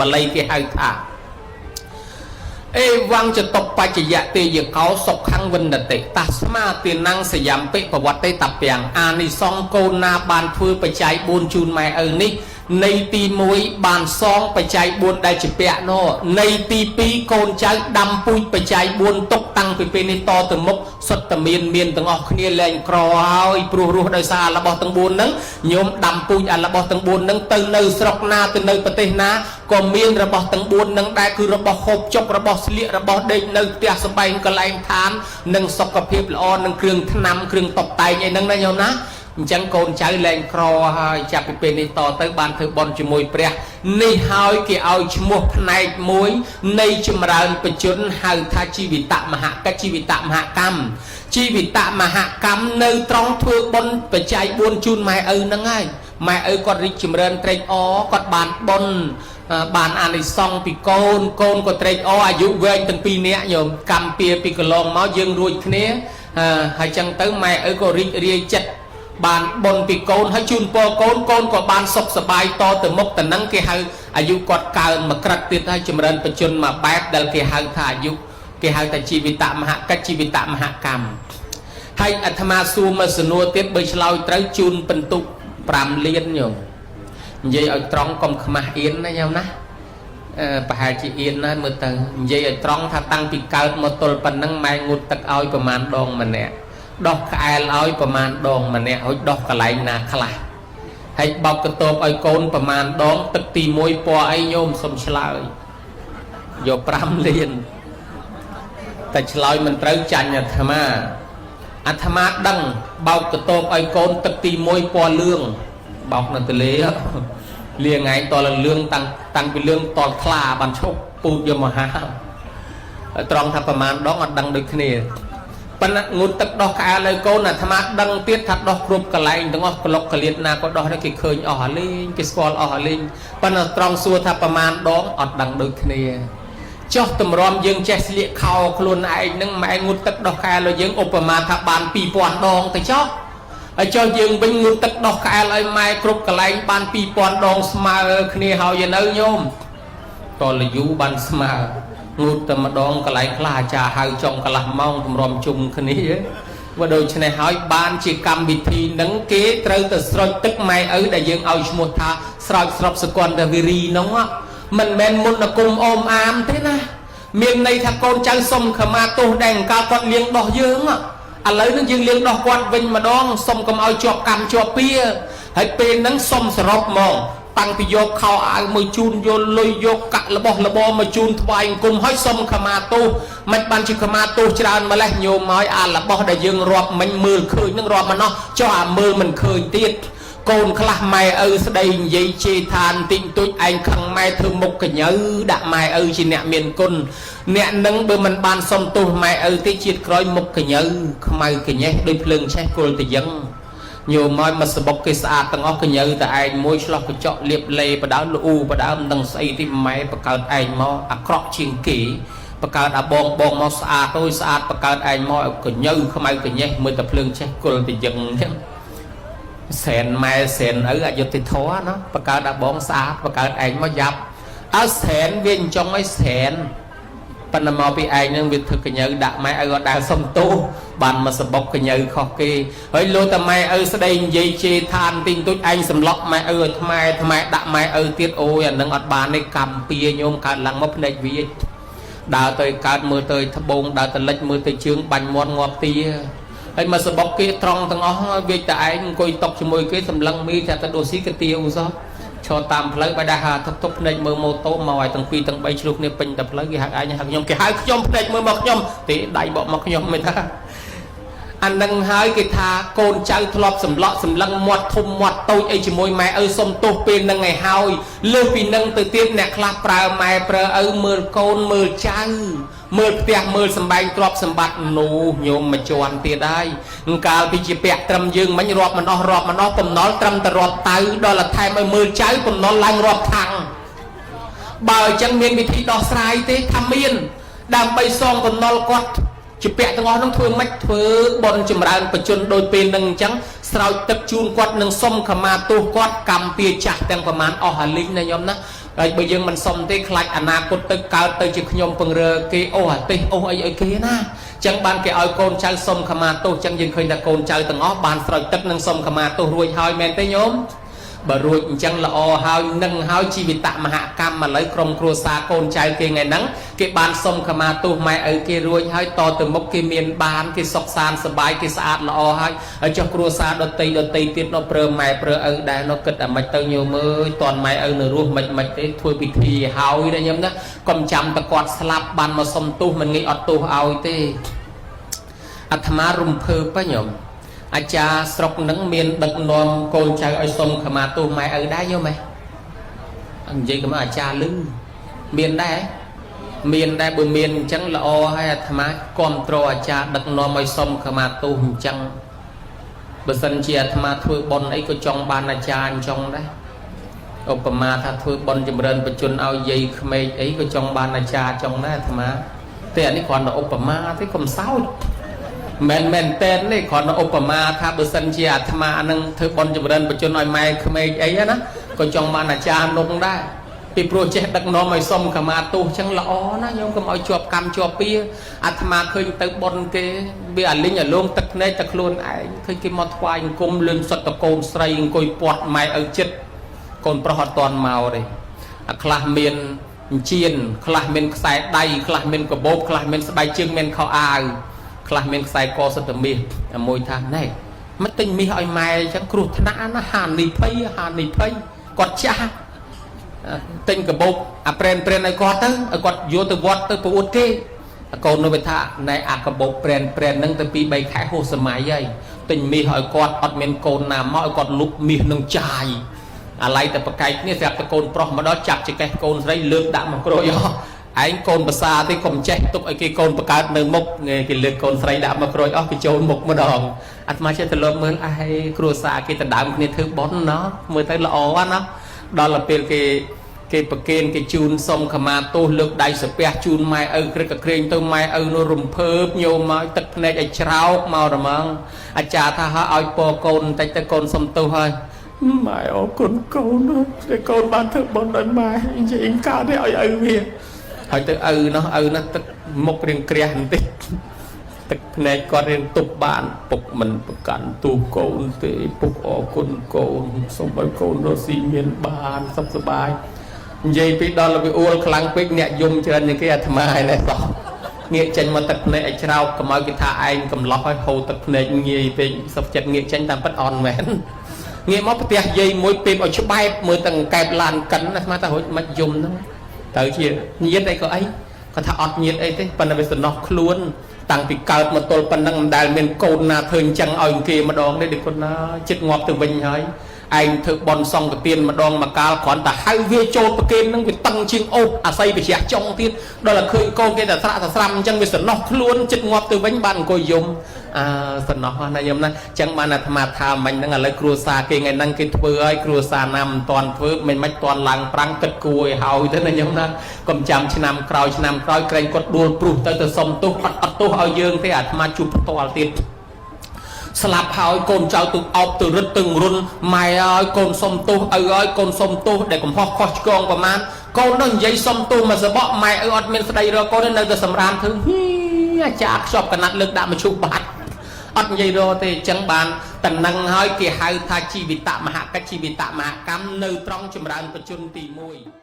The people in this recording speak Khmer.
បាលីគេហៅថាអេវੰចតុបច្ចយទេយកោសុខੰវិនតិតាស្មាទានੰសយំពិប្រវត្តិតពាំងអានិសង្សកូនណាបានធ្វើបច្ច័យ4ជូនម៉ែឪនេះនៃទី1បានសងបច្ច័យ4ដែលជាពាក់នោះនៃទី2កូនចៅដាំពូជបច្ច័យ4ទុកតាំងពីពេលនេះតទៅមុខសុទ្ធតែមានទាំងអស់គ្នាលែងក្រហើយព្រោះរស់ដោយសាររបស់ទាំង4ហ្នឹងញោមដាំពូជអារបស់ទាំង4ហ្នឹងទៅនៅស្រុកណាទៅនៅប្រទេសណាក៏មានរបស់ទាំង4ហ្នឹងដែរគឺរបស់ហូបចុករបស់ស្លៀករបស់ដេកនៅផ្ទះសម្បែងកន្លែងឋាននិងសុខភាពល្អនិងគ្រឿងថ្នាំគ្រឿងតុបតែងអីហ្នឹងណាញោមណាអញ្ចឹងកូនចៅលែងក្រហើយចាប់ពីពេលនេះតទៅបានធ្វើបុណ្យជាមួយព្រះនេះហើយគេឲ្យឈ្មោះផ្នែកមួយនៃចម្រើនបជនហៅថាជីវិតមហកិច្ចជីវិតមហកម្មជីវិតមហកម្មនៅត្រង់ធ្វើបុណ្យបច្ច័យ4ជូនម៉ែឪហ្នឹងហើយម៉ែឪគាត់រីកចម្រើនត្រេកអរគាត់បានបុណ្យបានអានិសង្សពីកូនកូនក៏ត្រេកអរអាយុវែងទាំងពីរនាក់ញោមកម្មពៀពីកន្លងមកយើងរួចគ្នាហើយចឹងទៅម៉ែឪក៏រីករាយចិត្តបានបុណ្យពីកូនហើយជូនពរកូនកូនក៏បានសុខសប្បាយតទៅមុខតនឹងគេហៅអាយុគាត់កើនមួយក្រិតទៀតហើយចម្រើនបជនមួយបែបដែលគេហៅថាអាយុគេហៅថាជីវិតមហកិច្ចជីវិតមហកម្មហើយអាត្មាសួរមកសំណួរទៀតបើឆ្លើយត្រូវជូនពិន្ទុ5លានញោមនិយាយឲ្យត្រង់កុំខ្មាស់អៀនណាញោមណាប្រហែលជាអៀនណាមើលទៅនិយាយឲ្យត្រង់ថាតាំងពីកើតមកទល់ប៉ុណ្ណឹងម៉ែងូតទឹកឲ្យប្រមាណដងម្នាក់ដោះក្អែលឲ្យប្រមាណដងម្នាក់ហើយដោះកន្លែងណាខ្លះហើយបោកកតបឲ្យកូនប្រមាណដងទឹកទី1ពណ៌អីញោមសុំឆ្លើយយក5លានតែឆ្លើយមិនត្រូវចាញ់អាត្មាអាត្មាដឹងបោកកតបឲ្យកូនទឹកទី1ពណ៌លឿងបោកនៅទលេលៀងឯងតលលឿងតាំងពីលឿងតលថ្លាបានឈប់ពូជយកមកហាត្រង់ថាប្រមាណដងអត់ដឹងដូចគ្នាប៉ុន្តែងូតទឹកដោះក្អែលឲ្យកូនអាត្មាដឹងទៀតថាដោះគ្រប់កន្លែងទាំងអស់ក្លុកកលៀតណាក៏ដោះដែរគេឃើញអស់អាលេងគេស្គាល់អស់អាលេងប៉ុន្តែត្រង់សួរថាប្រមាណដងអត់ដឹងដូចគ្នាចុះតម្រាំយើងចេះស្លៀកខោខ្លួនឯងនឹងម៉ែងូតទឹកដោះក្អែលឲ្យយើងឧបមាថាបាន2000ដងទៅចុះហើយចុះយើងវិញងូតទឹកដោះក្អែលឲ្យម៉ែគ្រប់កន្លែងបាន2000ដងស្មើគ្នាហើយនៅញោមតលយូបានស្មើងូតតែម្ដងកន្លែងខ្លះអាចារ្យហៅចុងកន្លះម៉ោងទម្រាំជុំគ្នាបើដូច្នេះហើយបានជាកម្មវិធីនឹងគេត្រូវទៅស្រោចទឹកម៉ែឪដែលយើងឲ្យឈ្មោះថាស្រោចស្រពសកលវិរីនោះមិនមែនមុនគុំអមអាមទេណាមានន័យថាកូនចៅសុំខមាទោសដែលអង្កលគាត់លៀងដោះយើងឥឡូវនឹងយើងលៀងដោះគាត់វិញម្ដងសុំកុំឲ្យជាប់កម្មជាប់ពៀហើយពេលហ្នឹងសុំសរុបមកតាំងពីយកខោអាវមកជូនយកលុយយកកាក់របស់របរមកជូនថ្វាយអង្គមហើយសុំខមាទោសមិនបានជាខមាទោសច្រើនម្លេះញោមហើយអារបស់ដែលយើងរាប់មិញមើលឃើញនឹងរាប់មិនអស់ចុះអាមើលមិនឃើញទៀតកូនខ្លះម៉ែឪស្ដីនិយាយជេរថានតិចតួចឯងខឹងម៉ែធ្វើមុខកញើដាក់ម៉ែឪជាអ្នកមានគុណអ្នកនឹងបើមិនបានសុំទោសម៉ែឪទេជាតិក្រោយមុខកញើខ្មៅកញេះដូចភ្លើងឆេះគល់តយឹងញោមមកមកសបុកគេស្អាតទាំងអស់កញើតែឯងមួយឆ្លោះកញ្ចក់លៀបលេបដើមលូបដើមមិនដឹងស្អីទីម៉ែបកើតឯងមកអាក្រក់ជាងគេបកើតអាបងបងមកស្អាតអូយស្អាតបកើតឯងមកកញើខ្មៅកញេះមើលតែភ្លើងឆេះគល់តយឹងអញ្ចឹងសែនម៉ែសែនឪអយុត្តិធម៌ណាបកើតអាបងស្អាតបកើតឯងមកយ៉ាប់អើសែនវាអញ្ចឹងអីសែនប៉ុន្តែមកពីឯងនឹងវាធ្វើកញើដាក់ម៉ែឪអត់ដែលសុំទោសបានមកសបុកកញើខុសគេហើយលោតែម៉ែឪស្ដីនិយាយជេរឋានទីទុចឯងសម្លក់ម៉ែឪឲ្យថ្មែថ្មែដាក់ម៉ែឪទៀតអូយអានឹងអត់បានទេកម្មពៀញោមកើតឡើងមកភ្នែកវាដើរទៅកើតមើលទៅត្បូងដើរទៅលិចមើលទៅជើងបាញ់មាត់ងាប់ទាហើយមកសបុកគេត្រង់ទាំងអស់វាតែឯងអង្គុយតុកជាមួយគេសម្លឹងមីថាទៅដូស៊ីកាទៀវសោះឈរតាមផ្លូវបែរដែរហាទុកទុកភ្នែកមើលម៉ូតូមកឲ្យទាំងពីរទាំង3ឆ្លុះគ្នាពេញតែផ្លូវគេហៅឯងហៅខ្ញុំគេហៅខ្ញុំភ្នែកមើលមកខ្ញុំទេដៃបកមកខ្ញុំមិនថាអានឹងហើយគេថាកូនចៅធ្លាប់សម្លក់សម្លឹងមាត់ធំមាត់តូចអីជាមួយម៉ែឪសុំទោសពេលនឹងឲ្យហើយលើសពីនឹងទៅទៀតអ្នកខ្លះប្រើម៉ែប្រើឪមើលកូនមើលចៅមើលផ្ទះមើលសម្បែងទ្រព្យសម្បត្តិនោះញោមមកជន់ទៀតហើយកាលពីជាពាក់ត្រឹមយើងមិញរាប់មិនអស់រាប់មិនអស់បំណុលត្រឹមតែរាប់តៅដល់តែថែមឲ្យមើលចៅបំណុលឡើងរាប់ខាងបើអញ្ចឹងមានវិធីដោះស្រាយទេថាមានដើម្បីសងបំណុលគាត់ជាពាក់ទាំងអស់នោះធ្វើម៉េចធ្វើបន់ចម្រើនបជនដោយពេលនឹងអញ្ចឹងស្រោចទឹកជូនគាត់នឹងសុំខមាទោសគាត់កម្មពៀចាស់ទាំងប្រមាណអស់អាលីងណាញោមណា ហើយបើយើងមិនសុំទេខ្លាចអនាគតទៅកើតទៅជាខ្ញុំពង្រើគេអូអាទេសអូអីឲ្យគេណាចឹងបានគេឲ្យកូនចៅសុំខមាទោសចឹងយើងឃើញថាកូនចៅទាំងអស់បានស្រោចទឹកនិងសុំខមាទោសរួចហើយមែនទេញោមបើរួចអញ្ចឹងល្អហើយនឹងហើយជីវិតមហកម្មឥឡូវក្រុមគ្រួសារកូនចៅគេថ្ងៃហ្នឹងគេបានសុំខមាទោសម៉ែឪគេរួចហើយតទៅមុខគេមានបានគេសុខសាន្តសប្បាយគេស្អាតល្អហើយហើយចុះគ្រួសារដតីដតីទៀតនៅប្រើម៉ែប្រើឪដែរនៅគិតអាម៉េចទៅញោមអើយតន់ម៉ែឪនៅរស់មិនមិនទេធ្វើពិធីហើយណាញោមណាកុំចាំតែគាត់ស្លាប់បានមកសុំទោសមិនងាយអត់ទោសឲ្យទេអាត្មារំភើបញោមអាចារ្យស្រុកនឹងមានដឹកនាំកូនចៅឲ្យសុំខមាទោសម៉ែឪដែរយល់ទេនិយាយកុំអាចារ្យលឺមានដែរមានដែរបើមានអញ្ចឹងល្អហើយអាត្មាគ្រប់គ្រងអាចារ្យដឹកនាំឲ្យសុំខមាទោសអញ្ចឹងបើសិនជាអាត្មាធ្វើបុណ្យអីក៏ចង់បានអាចារ្យអញ្ចឹងដែរឧបមាថាធ្វើបុណ្យចម្រើនបជនឲ្យយាយក្មេកអីក៏ចង់បានអាចារ្យចង់ដែរអាត្មាតែអានេះគ្រាន់តែឧបមាទេកុំសោចមិនមែនតែនទេគ្រាន់តែឧបមាថាបើសិនជាអាត្មានឹងធ្វើបុណ្យចម្រើនបជនឲ្យម៉ែក្មេកអីណាក៏ចង់បានអាចារ្យនោះដែរពីព្រោះចេះដឹកនាំឲ្យសុំខមាទោសចឹងល្អណាញោមកុំឲ្យជាប់កម្មជាប់ពៀអាត្មាឃើញទៅបុណ្យគេវាអាលិញអាលងទឹកភ្នែកតែខ្លួនឯងឃើញគេមកថ្វាយអង្គមលឿនសុទ្ធតកូនស្រីអង្គុយពាត់ម៉ែឪចិត្តកូនប្រុសអត់តន់មកទេអាខ្លះមានអញ្ជៀនខ្លះមានខ្សែដៃខ្លះមានកបោបខ្លះមានស្បែកជើងមានខោអាវខ្លះមានខ្សែកសិទ្ធមាសអាមួយថាណែមិនទិញមាសឲ្យម៉ែអញ្ចឹងគ្រោះថ្នាក់ណាហានិភ័យហានិភ័យគាត់ចាស់ទិញកាបូបអាប្រែនប្រែនឲ្យគាត់ទៅឲ្យគាត់យកទៅវត្តទៅប្រអួតគេកូននោះវាថាណែអាកាបូបប្រែនប្រែនហ្នឹងទៅ2 3ខែហួសសម័យហើយទិញមាសឲ្យគាត់អត់មានកូនណាមកឲ្យគាត់លុបមាសនឹងចាយអាឡ័យតែប្រកែកគ្នាស្រាប់តែកូនប្រុសមកដល់ចាប់ចកេះកូនស្រីលើកដាក់មកក្រួយអស់ឯងកូនប្រសាទេកុំចេះទុកឲ្យគេកូនបង្កើតនៅមុខគេលើកកូនស្រីដាក់មកក្រួយអស់គេចូលមុខម្ដងអាត្មាចេះទៅលើកមើលឯងគ្រួសារគេដណ្ដើមគ្នាធ្វើបុណ្យណោះមើលទៅល្អណាស់ដល់ទៅពេលគេគេប្រគេនគេជូនសុំខមាទោសលើកដៃសាពះជូនម៉ែឪក្រឹកក្រែងទៅម៉ែឪនោះរំភើបញោមមកទឹកភ្នែកឲ្យច្រោកមករមងអាចារ្យថាឲ្យពរកូនបន្តិចទៅកូនសុំទោសហើយម៉ែអរគុណកូនដែលកូនបានធ្វើបុណ្យដល់ម៉ែនិយាយកើតទេឲ្យឪវាហើយទៅឪនោះឪនោះទឹកមុខរៀងក្រាស់បន្តិចទឹកភ្នែកគាត់រៀងទប់បានពុកមិនប្រកាន់ទូកូនទេពុកអរគុណកូនសូមឲ្យកូនរស់ស៊ីមានបានសុខសប្បាយនិយាយពីដល់វាអួលខ្លាំងពេកអ្នកយំច្រើនជាងគេអាត្មាឯនេះសោះងាកចេញមកទឹកភ្នែកឲ្យច្រោកកុំឲ្យគេថាឯងកំឡោះឲ្យហូរទឹកភ្នែកងាយពេកសុខចិត្តងាកចេញតាមពិតអន់មែនងាកមកផ្ទះយាយមួយពេបឲ្យច្បាែបមើលទាំងកែបឡានកិនអាត្មាថារួចមិនយំហ្នឹងទៅជាញាតអីក៏អីគាត់ថាអត់ញាតអីទេប៉ុន្តែវាសំណោះខ្លួនតាំងពីកើតមកទល់ប៉ុណ្ណឹងមិនដែលមានកូនណាធ្វើអញ្ចឹងឲ្យគេម្ដងទេដូចគាត់ណាចិត្តងាប់ទៅវិញហើយឯងធ្វើបន់សង្កទានម្ដងមកកាលគ្រាន់តែហៅវាចូលប្រគេននឹងវាតឹងជាងអូបអាស័យវិជ្ជាចុងទៀតដល់តែឃើញកូនគេតែត្រាក់តែស្រាំអញ្ចឹងវាសំណោះខ្លួនចិត្តងាប់ទៅវិញបានអង្គុយយំអើសំណោះណាញោមណាអញ្ចឹងបានអាត្មាថាមិញហ្នឹងឥឡូវគ្រួសារគេថ្ងៃហ្នឹងគេធ្វើឲ្យគ្រួសារណាមិនតាន់ធ្វើមិនមិនតាន់ឡើងប្រាំងគិតគួរឲ្យហើយទៅណាញោមណាកុំចាំឆ្នាំក្រោយឆ្នាំក្រោយក្រែងគាត់ដួលព្រុសទៅទៅសុំទោសអត់អត់ទោសឲ្យយើងទេអាត្មាជួបផ្ទាល់ទៀតស្លាប់ហើយកូនចៅទៅអោបទៅរឹតទៅរុនម៉ែហើយកូនសុំទោសឪហើយកូនសុំទោសដែលកំហុសខុសឆ្គងប្រមាណកូននោះនិយាយសុំទោសមកសបកម៉ែឪអត់មានស្ដីរកកូននៅតែសម្រាមធ្វើហ៊ីអាចារ្យខ្ជាប់កណាត់លើកដាក់មកឈូសបាត់អត់និយាយរកទេអញ្ចឹងបានតំណឹងហើយគេហៅថាជីវិតមហកិច្ចជីវិតមហកម្មនៅត្រង់ចម្រើនបជនទី1។